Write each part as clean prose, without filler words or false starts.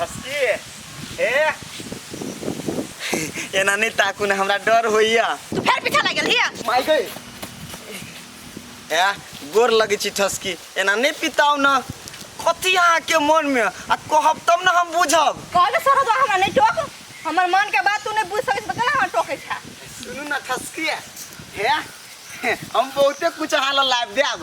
ठसकी ए एना नहि ताकू ने हमरा डर होइया। तू फेर पीछा लागि गेल हिया। माय गई ए गोर लगै छी ठसकी, एना नहि पिताउ न। कथी अहाँके मनमे आ कहब तब ने हम बुझब। कहले सरदुआ हमरा नहि टोक, हमर मन के बात तू नहि बुझ सकै छी तऽ केना हमरा टोकै छा? सुनू न ठसकी, हे हम बहुते कुछ अहाँ लए लाबि देब।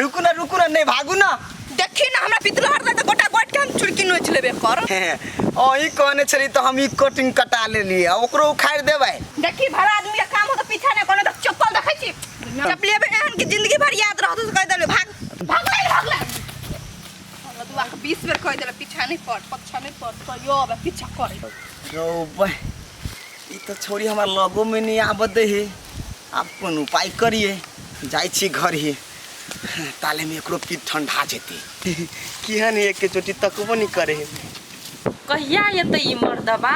रुकू ना, रुकू ना, नहीं भागू ना। देखी ना हमरा पितलहर दे गोटा गोट के हम चुड़की नोच लेबे कर। अही कहने छली तो हम ई कटिंग कटा लेलिए, आ ओकरो उखाड़ देबै। देखी भला आदमी के काम हो तो पीछा नहीं कोनो, तो चप्पल देखै छी चप्पल एहन कि जिंदगी भर याद रहत तो कह देले भाग भाग ले भाग ले। हमरा दुआ के 20 बेर कह देले पीछा नहीं पड़, पीछा नहीं पड़, तो यो अब पीछा करे। रौ बे, ई तो छोरी हमरा लगो में नहीं आबत दे हे। आब कोन उपाय करिए, जाइ छी घर ही, ताले में एकरो पीठ ठंडा जेते। केहन एक के चोटी तकबो नहीं करे हे। कहिया एतै ई मर्दबा?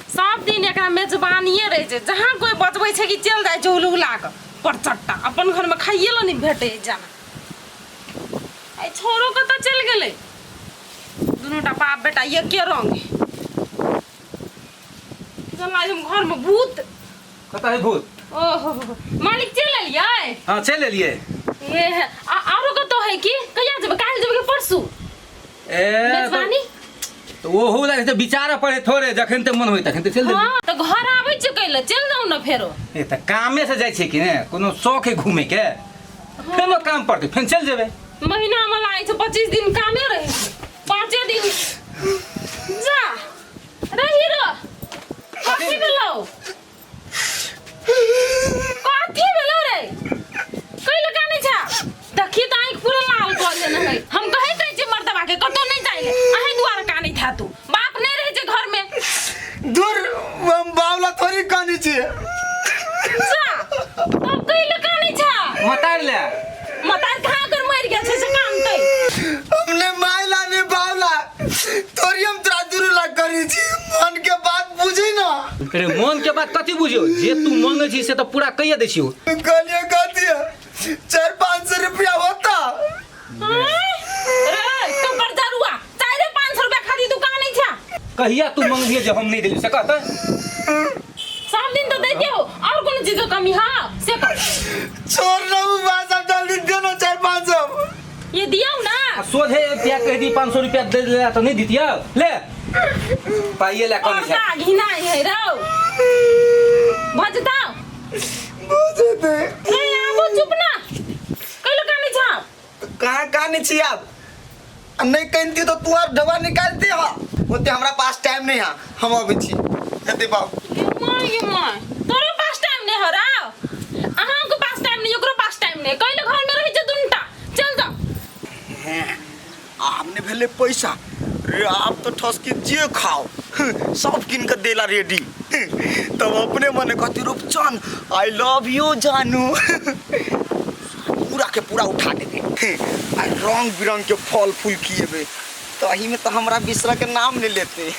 सब दिन एकरा मेजबानिए रहै छै, जहाँ कोइ बजबै छै कि चलि जाइ छै उलुला कऽ परचट्टा, अपन घरमे खाइए लए नहि भेटै है जाना। एहि छोरो कतऽ चलि गेलै? दुनूटा बाप बेटा एके रंग है। चल आइ हम घरमे भूत। कतऽ है भूत? ओहो मालिक चलि एलियै? हाँ चलि एलियै। ए आरो कतऽ है की? कहिया जेबै? काल्हि जेबै कि परसू? ए तऽ मेजबानी? तऽ ओहू लए तऽ विचारऽ पड़े थोड़े, जखन ते मन होय तखन ते चलि देबै। हाँ तऽ घर आबै छियै कैले, चलि जाउ ने फेरो। ए तऽ कामे से जाइ छियै कि ने, कोनो शौक है घूमे के, फेनो काम पड़तै फेन चलि जेबै। महीना में लागै छै 25 दिन कामे रहै छै, 5 दिन जा रे हीरो। कथी भेलौ? कथी भेलौ रे? कैले कानै छा? देखी तऽ आँखि पूरा लाल कऽ लेने है। हम कहैत रहै छियै मर्दबा के कतौ नहि जाइ ले, अहीं दुआरे कानैत है तू। बाप नहि रहै छै घर में। दूर हम बावला थोड़ी कानै छियै। जा तब कैले कानै छा? मतार ले। मतार कहाँ कर मरि गेल छै से कानतै? हमने मायला ने बावला तोरी, हम तोरा दुरू ला करी छी, मन के बात बुझी ना। अरे मन के बात कथी बुझियो, जे तू मांगे छी से तऽ पूरा कहिए दै छियो। कहलिए कथी 400-500 रुपया होता। रे तो पर जरुआ 400-500 रुपया खाली दुकान नहीं छा। कहिया तू मंगलिए जे हम नहीं देली से कहता? सब दिन तो देते हो और कोनो चीज के कमी? हाँ से कह। छोड़ ना वो बात, अब जल्दी दे ना 400-500। ये दिया ना। आ सोझे रुपया कह दी 500 रुपया दे ले तो नहीं दितिया, ले पाइए ले कम छै। और घिना है रौ भजता बुझे दे। नहीं आबो चुप ना, कैलो काने छा? कहाँ काने छी आप? आ नहीं कहती तो तू और ढवा निकालती हो, ओते हमरा पास टाइम नहीं है, हम अबै छी हेते बाप। ये माय ये माय, तोरो पास टाइम नहीं हो रहा, अहाँ के पास टाइम नहीं, ओकरो पास टाइम नहीं, कैले घर में रही छै दुनटा, चल जाओ। हैं, आब ने भेलै पैसा रे, आब तो ठसकी जे खाओ सब किन के देला रेडी। तब अपने मने कहती रूपचन I love you जानू, पूरा के पूरा उठा देबे आ रंग बिरंग के फल फूल खिएबे, तो एही में तो हमरा बिसरा के नाम नहीं लेते।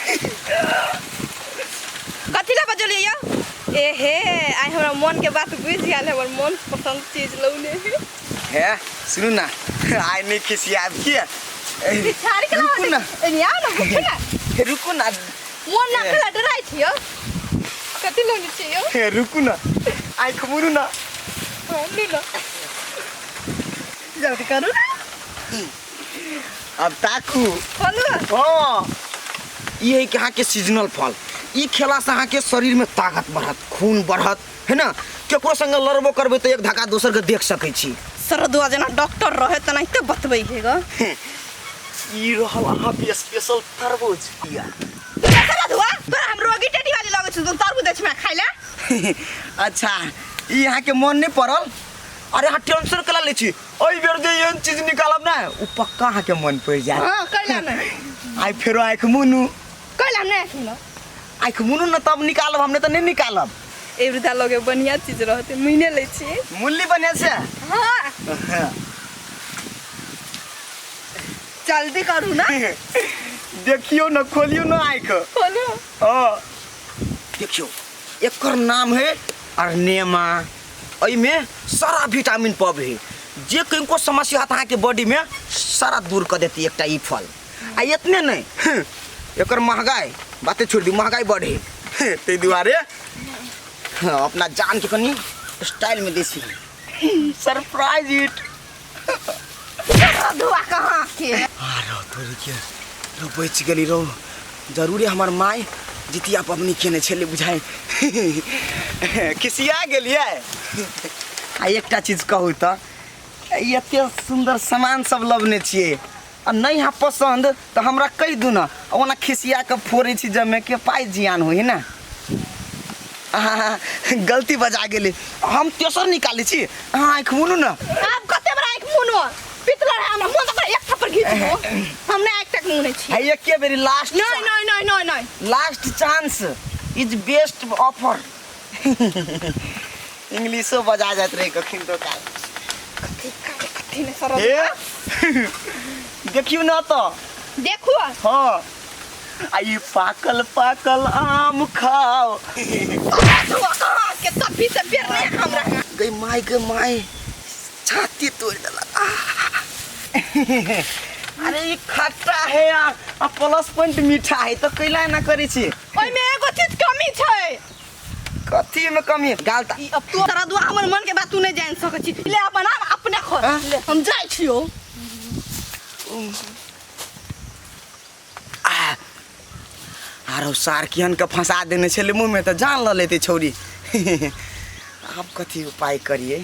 कथी ला बजलियै यौ? ए हे आइ हमरा मन के बात बुझि गेल, हमर मन पसंद चीज लौने है। हे सुनू ना, आइ नहीं खिसियाब किया? पिछाड़ी के रुकू ना। एनी आओ ना, रुकू ना। हे रुकू ना। मन ना खेला डराइ छियौ। कथी लौने छियौ? हे रुकू ना, आँखि मुनू ना। हाँ, लू ना, जल्दी करू ना। अब ताकू। खोलू? हाँ, ई है कि अहाँके सीजनल फल, ई खेला से अहाँके शरीर में ताकत बढ़त, खून बढ़त है ना, केकरो संगे लड़बो करबै तऽ एक धक्का दोसर के देख सकै छी। सरदुआ जेना डॉक्टर रहे तेनाहिते बतबै हे ग। ई रहल अहाँके स्पेशल तरबूज। या सरदुआ तोरा हम रोगी टेटी वाली लगै छी, तू तरबूज दै छी हमरा खाइ ले? अच्छा ई अहाँके मन नहि पड़ल? अरे अहाँ टेंशन केला लै छी, एहि बेर जे एहन चीज निकालब ने ओ पक्का अहाँके मन पड़ि जायत। हाँ कैला नहि? आइ फेरो आँखि मुनू। कैला नहि सुनब? आँखि मुनू ने तब निकालब, हमने तऽ नहि निकालब। ए वृद्धा लगे बढ़िया चीज रहते मुइने लै छी। मुल्ली बढ़िया से? हाँ। जल्दी करू ना। देखियो न, खोलियो न आँखि। खोलू। हाँ देखियो, एकर नाम है अरनेमा, एहिमे सारा विटामिन पब है, जे कनिको समस्या होत अहाँके बॉडी में सारा दूर कऽ देती एकटा ई फल। आ एतने नहि, एकर महगाई बाते छोड़ि दियौ, महगाई बढ़े ताहि दुआरे। हाँ, अपना जान के कनि स्टाइल में दै छी सरप्राइज it. धुआ कहाँ के आरो तोरी के रो बचि गेली रो। जरूरे हमर माय जितिया पबनी केने छलै बुझाइ, खिसिया गेलियै। आ एकटा चीज कहू तऽ, एते सुन्दर सामान सब लबने छियै आ नहि यहाँ पसन्द तऽ हमरा कहि दू ने। ओना खिसिया कऽ फोड़ै छी जमे के पाइ जियान होइ ने। अहाँ गलती बजा गेलै, हम तेसर निकालै छी। अहाँ आँखि मुनू ने। आब कते बड़ा आँखि मुनबो? पितलर है हमरा मुँह तऽ एक थप्पड़ घीच दो। हम नहि आँखि तक मुनै छी। है एके बेरी लास्ट। नहीं नहीं नहीं नहीं नहीं। Last chance is best offer. इंग्लिशो बजा जाइत रहे कखन तो काल। कथी करे कथी नहि सरल। हे देखियौ ने तऽ। देखू। हाँ, आ ई पाकल पाकल आम खाओ। कहाँ के तभी से बेर नहीं हमरा। गई माय, गई माय, छाती तोड़ देलक। अरे ई खट्टा है आ प्लस पॉइंट मीठा है, तऽ कैला एना करै छी? ओहिमे एगो चीज कमी छै। कथी में कमी? गाल ता ई अब तू तोरा दुआ हमर मन के बात तू नहीं जान सकै छी। ले अपन आम अपने खो। हाँ? ले हम जाइ छियो। आरो सार किहन के फंसा देने छलै मुँह में, तऽ जान लऽ लेतै छौरी। आब कथी उपाय करिए?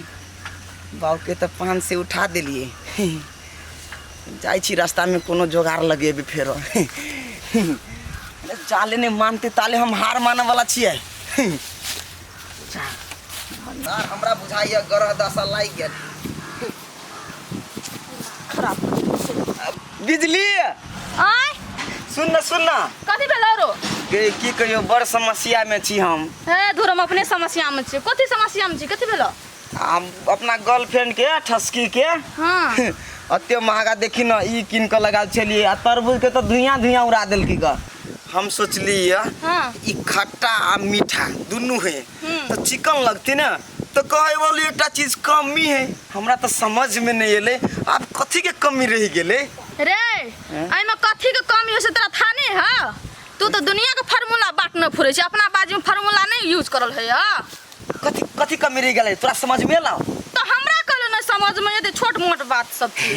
बाबूके तऽ पान से उठा देलिए। जाइ छी रास्तामे कोनो जोगाड़ लगेबै फेरो। जाले नहि मानते ताले हम हार मानऽ वाला छियै। सर हमरा बुझाइए ग्रह दशा लागि गेल। खराब बिजली। आय। सुन न, सुन न। कथी भेल रो? गे की कहियो, बड़ समस्या में छी हम। हे धुर, हम अपने समस्या में छी। कथी समस्या में छी? कथी भेल? हम अपना गर्लफ्रेंड के ठसकी के अते महंगा देखी न ई कीन के लगा छलिए, आ तरबूज के तो धुइयां धुइयां उड़ा देलकी ग। हम सोचली ई खट्टा आ मीठा दुनू है तो चिकन लगती ना, तो कहे वाली एकटा चीज कमी है। हमरा तो समझ में नहीं एले आब कथी के कमी रह गेले। रे एहिमे कथी के कमी हो से तोरा था नहीं है? तू तो दुनिया के फार्मूला बाट न फुरे छै, अपना बाजी में फार्मूला नहीं यूज करल है। कथी कथी कमी रह गेलै तोरा समझ में एलौ? तो हमरा कहलो नहीं समझ में एते छोट मोट बात सब छै।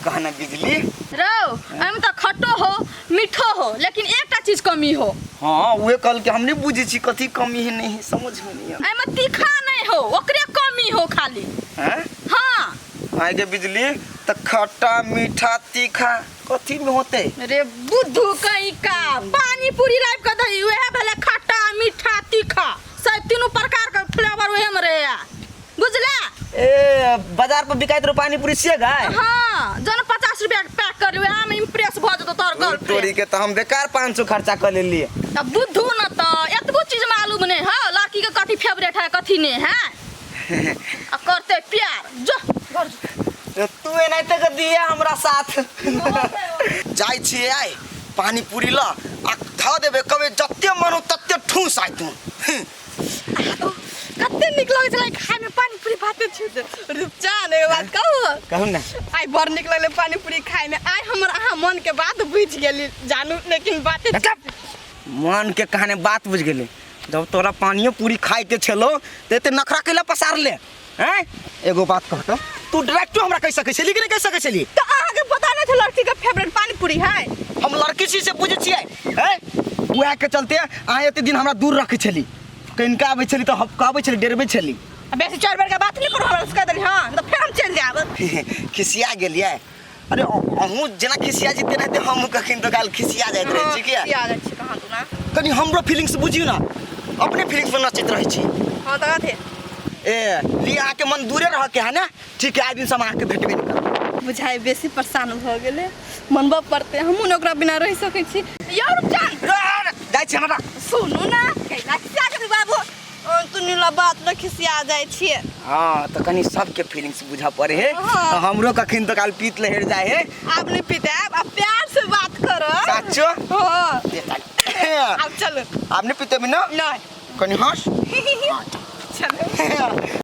कहना बिजली। रो एहिमे तो खट्टो हो मीठो हो, लेकिन एकटा चीज कमी हो। हाँ उहे कहल कि हम नहीं बुझै छी कथी कमी है नहीं है, समझ में नहीं आयल। एहिमे तीखा नहीं हो, ओकरे कमी हो खाली। हैं? हाँ। आगे बिजली तो खट्टा मीठा तीखा कथी में होते? रे बुद्धू कहीं का पानी पूरी लाइफ के दही उहे भेलै खट्टा मीठा तीखा, सब तीनों प्रकार के फ्लेवर उहे में रहे, बुझला? ए बाजार पर बिकाइत रहो पानी पूरी से गाय। हाँ जन 50 रुपया के पैक कर उहे में इम्प्रेस भ जेतो तोहर गर्लफ्रेंड। तोरी के तो हम बेकार 500 खर्चा कर लेलिए। त बुद्धू न त एतबो चीज मालूम नहीं है लड़की के कथी फेवरेट है कथी नहीं है, आ करते प्यार जो घर जो। तू एनाहिते के दिया हमरा साथ। जाइ छियै आइ पानी पूरी ल आ धऽ देबै कबे जते मन हो तते ठूस आइ तू। कते नीक लगै छलै खाय में पानी पूरी। बाते छूट रूपचान एगो बात कहू? कहू ने। आइ बड़ नीक लगलै पानी पूरी खाय में। आइ हमर अहाँ मन के बात बुझि गेली जानू, लेकिन बाते मन के कहानी बात बुझि गेली। जब तोरा पानियो पूरी खाय के छलो त एते नखरा कैला पसार ले हैं? एगो बात कह तो तू डायरेक्टो हमरा कहि सकै छली कि नहि कहि सकै छली? त अहाँ के पता नहीं छल लड़की के फेवरेट पानी पूरी है। हम लड़की छी से बुझै छियै हैं? उएह के चलते अहाँ एते दिन हमरा दूर रखै छली, कनिका आबै छली तऽ हपकाबै छली, डेरबै छली। बेसी 4 बेर के बात नहीं करू हमरा से, कह देली हां त फेर हम चलि जायब। खिसिया गेलियै? अरे अहूँ जेना खिसिया छी तेनाहिते हमहूँ कखन तो काल खिसिया जाइत रहै छी। किया खिसिया जाइ छी कहाँ तू ना? कनि हमरो फीलिंग्स बुझियौ ने, अपने फीलिंग्स पर नचैत रहै छी। हाँ तऽ कथी? ए ली अहाँके मन दूरे रह के है ने, ठीक है आइ दिन से हम अहाँके भेटबे नहि करब। बुझाइ बेसी परेशान भऽ गेलै, मनबऽ पड़तै, हमहूँ ने ओकरा बिना रहि सकै छी। यौ रुपचन जाइ छी हमरा। सुनू ने, कैला खिसिया गेली बाबू? तू नीला बात ल खिसिया जाइ छियै। हाँ तऽ कनि सबके फीलिंग्स बुझऽ पड़े है। हाँ। हमरो कखन तो काल पीत लहर जाइ है। आब नहीं पीते, आब प्यार से बात करो। साचो? हाँ। दे ताली। आब चलो। आब नहीं पीते भी ना? नहीं। कनि हंस। चलो।